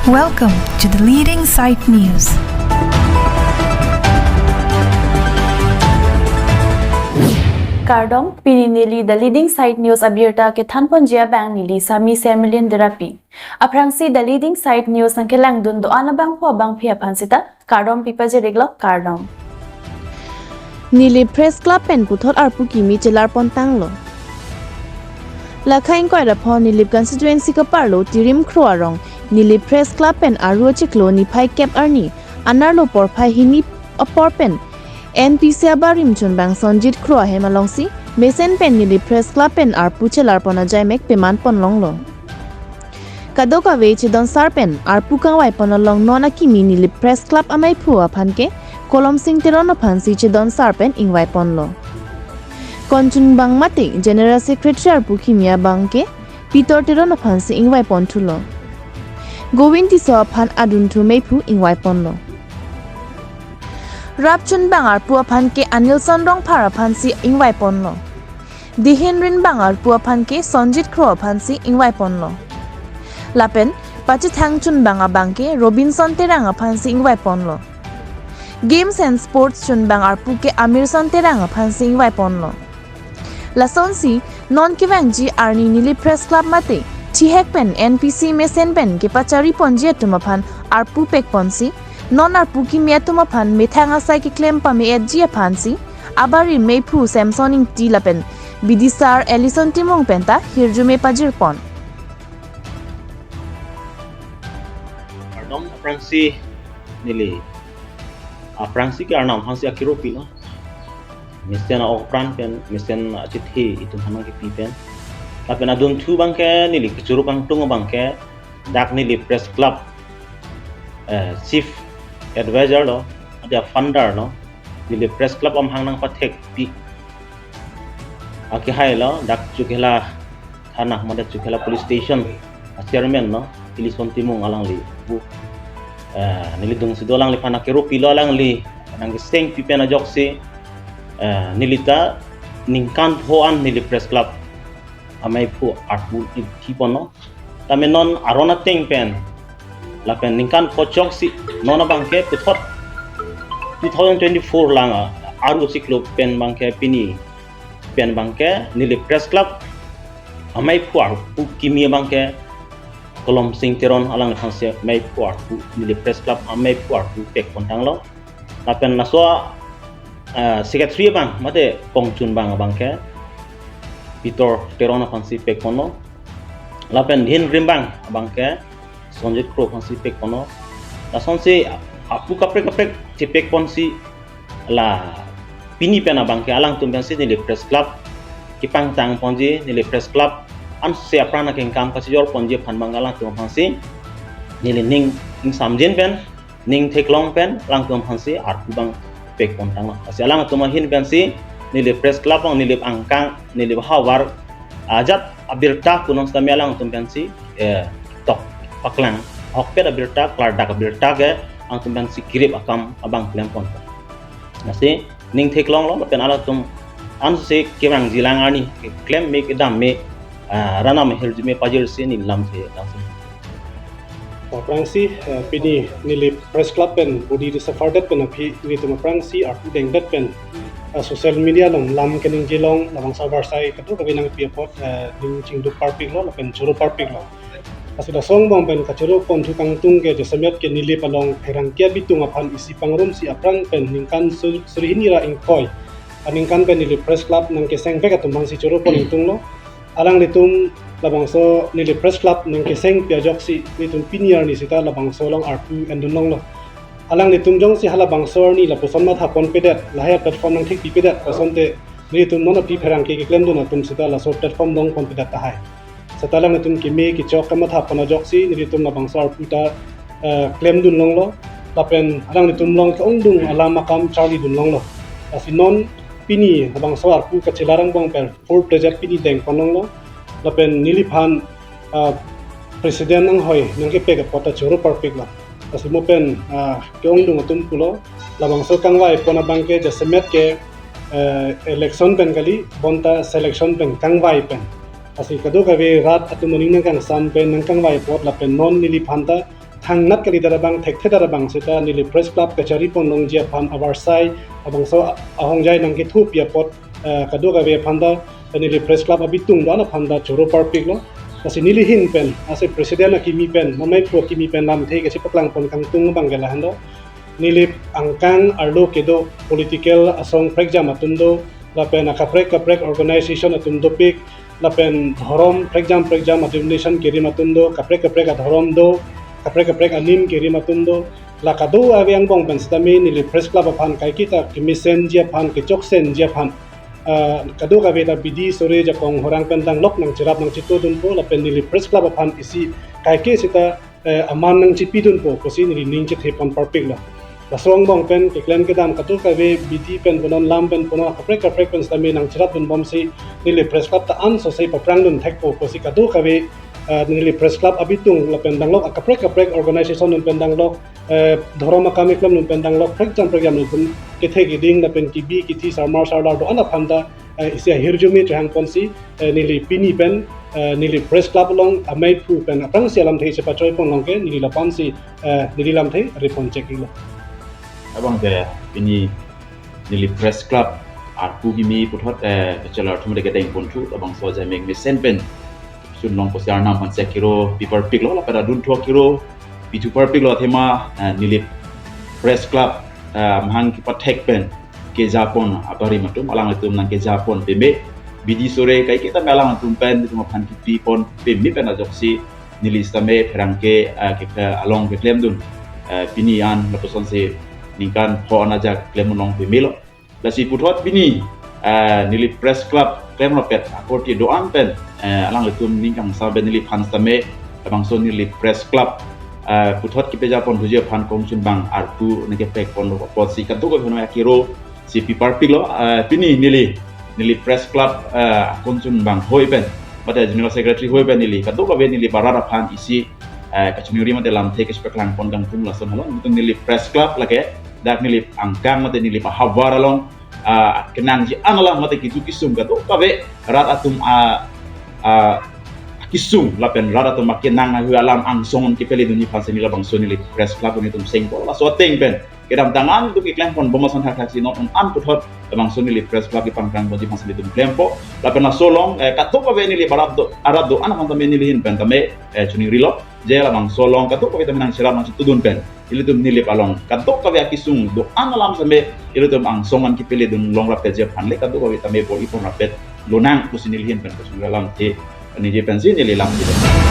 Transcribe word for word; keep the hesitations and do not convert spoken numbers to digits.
Welcome to the leading site news. Kardom, pini neli The Leading Site News abirta kethanponji abang neli Sami Sermilin Derapi. Aphrangsi The Leading Site News nangkelangdun do-an abangphu abangphi aphan sita kardom pipajir-iklo, kardom. Nilip Press Club pen puthot arpu kimi chelarpontanglo. Lakha ingkoi ra pho Nilip constituency kaparlo Tirimkhro arong Nilip Press Club pen aru achiklo niphai kep arni anerlo porphai hini apor pen N P C abarim chunbang Sonjit Kro ahem alongsi mesen pen Nilip Press Club pen arpu chelarpon ajaimek pemanponlonglo. Kadokave chedonsar pen arpu kangvaipon along non akimi Nilip Press Club ameiphu aphan ke Kolomsing Teron aphansi chedonsar pen ingvaiponlo. Konchunbang mate General Secretary arpu kimi abang ke Pitor Teron aphansi ingvaiponthulo. Govin Tisso aphan adunthu meiphu ingvaiponlo. Rapchunbang arpu aphan ke Anilson Rongphar aphansi ingvaiponlo. Dihin rinbang arpu aphan ke Sonjit Kro aphansi ingvaiponlo. Lapen pachethang chunbang abang ke Robinson Terang aphansi ingvaiponlo. Games and Sports chunbang arpu ke Amirson Terang aphansi ingvaiponlo. Lasonsi non kevangji arni Nilip Press Club mate thihek pen N P C mesen pen kepachariponji atum aphan arpu pekponsi non arpu kimi atum aphan methang asai keklem pame-etji aphansi abarim meiphu Samson Ingti lapen bidisar Ellison Timung penta hirjume pajirpon. Kardom, aphrangsi neli, aphrangsi ke Arnam aphansi akiro pilo. Mesen a-ok apran pen, mesen achethe itum aphan nangkepi pen. Lapen adunthu abang ke neli kechoro kangtung abang ke dak Nilip Press Club, eh, Chief Advisor lo, adia founder lo, Nilip Press Club amahang nangpathekpi akehai lo, dak Chokihola Thana mate Chokihola Police Station a-chairman lo, Ellison Timung alangli pu, eh, neli dungsi do alangliphan akiro pilo, alangli nangkesengpi pen ajoksi, eh, nelita ningkan pho an Nilip Press Club ameiphu arpu iphiponlo. Tame non aron ateng pen lapen ningkan pho choksi non abang ke puthot two thousand twenty-four lang a, aru achiklo pen abang ke pini pen abang ke Nilip Press Club ameiphu arpu kimi abang ke Kolomsing Teron alang aphansi ameiphu arpu, Nilip Press Club ameiphu arpu pekpontanglo. Lapen laso, eh, secretary abang mate kongchunbang abang ke Pitor Teron aphansi pekponlo. Lapen dihin rinbang abang ke Sonjit Kro aphansi pekponlo. Lasonsi arpu kaprek kaprek chepekponsi la pini pen abang ke alangtum pensi Nilip Press Club kepangtangponji, Nilip Press Club ansi apran akengkam kachijorponji aphan abang alangtum aphansi neli ning ingsamjin pen, ning theklong pen alangtum aphansi arpu abang pekpontanglo. Lasi alangtum ahin pensi Nilip Press Club along Nilip angkang, Nilip havar ajat abirta kunon sitame alangtum pensi, eh, tok paklang ahokpet abirta, klardak abirta ke alangtum pensi kirip akam abang klempon. Lasi ning theklonglo, lapen alangtum ansi kevangjilang arni keklem me kedam me, ah, Arnam ahirjume pajirsi neli lamthe langsung. Aphrangsi, eh, pini Nilip Press Club pen body risafardet pen aphi nelitum aphrangsi arpu dengdet pen, eh, social media along lam keningjilong labangso avarsai kadokave nangpi apot, eh, ning chingduk parpiklo lapen choro parpiklo. Lasi laso angbong pen kachiroponthu kangtung ke jasemet ke Nilip along pherangke abitung aphan isi pangrumsi aphrang pen ningkan su-, suri hini ra ingkoi aningkan pen Nilip Press Club nangkesengvek atum aphansi choropon ingtunglo. Alanglitum labangso Nilip Press Club nangkesengpi ajoksi nelitum pini arni sita labangso along arpu endunlonglo. Alanglitum jongsi halabangso arni lapuson mathaponpedet, lahai platform nangthekpipedet, lasonte nelitum non aphi pherangke keklemdun atum sita laso platform dongponpedet tahai. Seta alanglitum keme kechok kamathapon ajoksi nelitum labangso arpu ta, eh, klemdunlonglo. Lapen alanglitum along ke-ongdung alam akam charlidunlonglo. Lasi non pini labangso arpu kachelar angbong pen full-fledged pini dengponlonglo. Lapen neliphan, ah, president anghoi nangkepek apot ta choro parpiklo. Lasi mo pen, ah, ke-ongdung atum pulo, labangso kangvaipon abang ke jasemet ke, eh, election pen kali, bonta selection pen kangvai pen. Lasi kadokave rat atum aning nangkangsam pen nangkangvai apot lapen non neliphan ta thangnat kalidet abang, thekthe det abang seta neli press club kachari pon longji aphan avarsai, labangso ahongjai nangkethupi apot, eh, kadokave aphan ta, eh, neli press club abitung do-an aphan ta choro parpiklo. Lasi neli ahin pen, ase president akimi pen, mameiphu akimi pen lamthe kachepaklang pon kangtung abang ke lahenlo. Neli angkang arlo kedo political asong prekjam atum do, lapen akaprek kaprek organization atum dopik, lapen dhorom prekjam prekjam a-denomination kerim atum do, kaprek kaprek adhorom do, kaprek kaprek anim kerim atum do. La kadokave angbong pen sitame neli press club aphan kaiketa kemesenji aphan, kechoksenji aphan, ah, kadokave ta bidi sore jakong horang pen danglok nangcherap nangchitudunpo, lapen neli press club aphan isi kaike seta, eh, aman nangchipidunpo pusi neli ning chethe pon parpiklo. Laso angbong pen keklem kedam kadokave bidi pen punon, lam pen punon, kaprek kaprek pen sitame nangcherapdunbomsi neli press club ta ansose paprangdun thekpo pusi kadokave, eh, neli press club abitung lapen danglok akaprek kaprek organization atum pen danglok, eh, dhorom akam keklem atum pen danglok, prekjam prekjam atum kethe keding lapen kebi kethe sarmar sarlar do-an aphan ta, eh, isi ahirjume chehang ponsi, eh, neli pini pen, eh, neli press club along ameiphu pen aphrangsi alamthe isi pachoi pon long ke neli lapu-ansi, eh, neli lamthe ri pon cheklo. Abang ke pini neli press club arpu kimi puthot, eh, kachelar thum de kedeng ponthu, labangso ajai mek mesen pen sun long pusi arnam aphan si akiro pi parpiklo, lapen adunthu akiro pithu parpiklo athema, eh, neli press club, eh, mahang kepathek pen kejapon abarim atum, alanglitum nangkejapon peme, bidi sore kaiketa me alangtum pen itum aphan kipipon peme pen ajoksi neli sitame pherangke, eh, ke, eh, along keklemdun, eh, pini an lapusonsi ningkan pho an ajak klem long pemelo. Lasi puthot pini, eh, neli press club klemrapet akorte do-an pen, eh, alanglitum ningkangsam pen neliphan sitame labangso neli press club, eh, puthot kepejapon thuji aphan kongchunbang arpu nangkepek ponlo apotsi kadokave aphan akiro si pi parpiklo, eh, pini neli, neli press club, eh, kongchunbang hoi pen, mate general secretary hoi pen neli kadokave neli barat aphan isi, eh, kachiningri mate lamthe kachepaklang pon kangtung lason helo, itum neli press club lake dak neli angkang mate neli pahavar along, ah, kenangji an alam mate kitu kisung kadokave rat atum, ah, ah, kisung lapen rat atum akenang ahu alam angsong kepeledunji aphansi neli labangso neli press club nelitum sengpo. Laso ateng pen kedamtang an itum keklem ponbom ason thakthak si non un-an puthot labangso neli press club kepangkrang ponji aphansi nelitum klempo. Lapen laso along, eh, kadokave neli barat do, arat do-an aphan tame neli ahin pen tame, eh, chiningrilo. Je labangso along kadokave tame nangcherap nangchitudun pen ilitum Nilip along kadokave akisung do-an alam sitame ilitum angsong an kepeledun longrapetji aphan le kadokave tame bor-i ponrapet lonang pusi neli ahin pen kachungra lamthe ningje pensi neli lamthe.